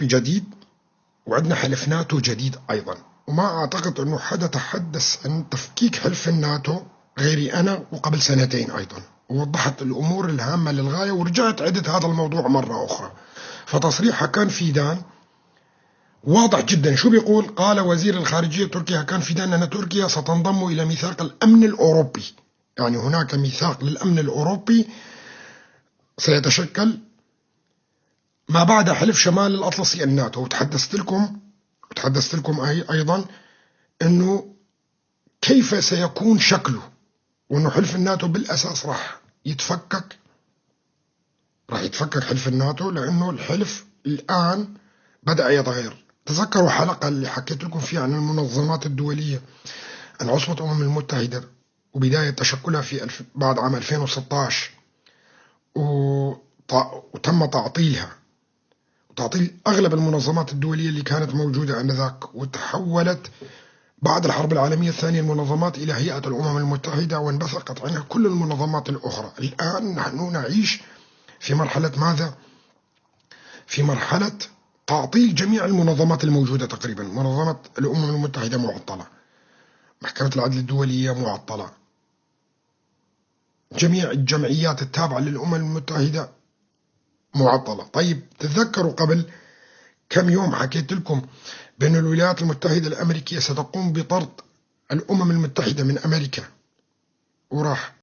جديد، وعندنا حلف ناتو جديد أيضا. وما أعتقد أنه حدا تحدث عن تفكيك حلف الناتو غيري أنا، وقبل سنتين أيضا ووضحت الأمور الهامة للغاية، ورجعت عدت هذا الموضوع مرة أخرى. فتصريح هاكان فيدان واضح جدا. شو بيقول؟ قال وزير الخارجية التركي هاكان فيدان أن تركيا ستنضم إلى ميثاق الأمن الأوروبي. يعني هناك ميثاق للأمن الأوروبي سيتشكل ما بعد حلف شمال الأطلسي الناتو. وتحدثت لكم أيضا أنه كيف سيكون شكله، وأنه حلف الناتو بالأساس راح يتفكك، راح يتفكك حلف الناتو، لأنه الحلف الآن بدأ يتغير. تذكروا حلقة اللي حكيت لكم فيها عن المنظمات الدولية، عن عصبة الأمم المتحدة وبداية تشكلها في بعد عام 2016، وتم تعطيلها، وتعطيل أغلب المنظمات الدولية اللي كانت موجودة آنذاك، وتحولت بعد الحرب العالمية الثانية المنظمات إلى هيئة الأمم المتحدة، وانبثقت عنها كل المنظمات الأخرى. الآن نحن نعيش في مرحلة ماذا؟ في مرحلة تعطيل جميع المنظمات الموجودة تقريبا. منظمة الأمم المتحدة معطلة، محكمة العدل الدولية معطلة، جميع الجمعيات التابعة للأمم المتحدة معطلة. تتذكروا قبل كم يوم حكيت لكم بأن الولايات المتحدة الأمريكية ستقوم بطرد الأمم المتحدة من أمريكا، وراح